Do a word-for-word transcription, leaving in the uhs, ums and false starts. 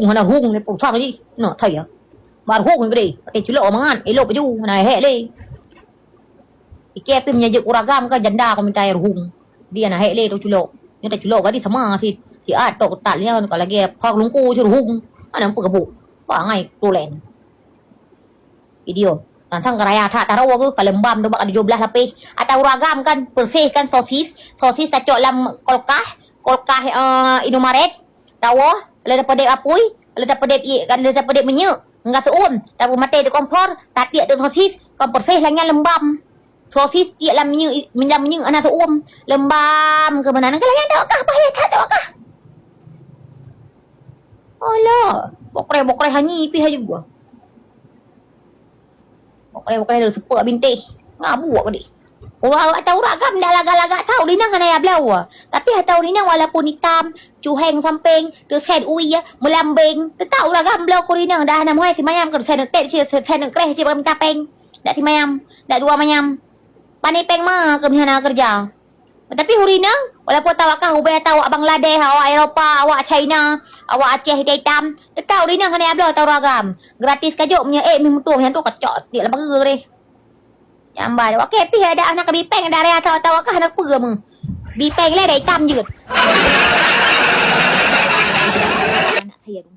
Hana hong lé pusang jih. Nah, thai ya. Bar hong gede. Pakai culok mangat, elok baju, hana hek lé. Ikei pih meunyoe jeuet uragam ka janda ka mita ruhueng. Di hana hek lé tau culok. Nyoe tau culok gadi sama sit. Siat tok ketat nyan ka lagèe phak lungku si ruhueng. Hana meupeugabuk. Bangai tulen. Video. Sang-sang ka raya that taro geuh ka leumbam tu bak tujoh blaih lapéh. Ata uragam kan, persih kan sosis. Sosis tacok lam kulkas, kulkas, eh, Indomaret. Tawoe, lé tapeudép apui, lé tapeudép ié, lé tapeudép minyeuk. Enggak seu'uem, tapeumaté di kompor, tatiek di sosis, kompor seh lagèe leumbam. Sosis tiek lam minyeuk, lam minyeuk hana seu'uem. Leumbam keu meunan. Keu lagèe nyan tawakah, payah that tawakah. Alah, bokreh-bokreh hanyi pih haju buah. Bokreh-bokreh lôn seupôt bintéh. Ngabuk deh. Ureueng ata uragam dak lagak-lagak tau, linang hana ya bloe. Tapi ata ureueng inong walaupun itam, cuheng sampéng, teuset ui, meulambéng, teutap uragam bloe keu ureueng inong dah hana muhai simayam keu teuset neuk tét, teuset neuk kreh, teuset neuk tapéng. Dak simayam, dak dua mayam. Pane péng ma keu meuhana keureuja. Tapi ureueng inong, walaupun tawakah ubé tawak Bangladesh, awak Eropa, awak China, awak Aceh itam-itam, teutap ureueng inong hana ya bloe tau uragam. Gratis ka jok meunyoe ék meutueng nyan tu kacok tiek lam pageue deh. Nyambai, oke, pih ada anak bipeng, ada area tawakah anak peue meuh. Bipeng lé ada itam jeuet. Anak saya tu.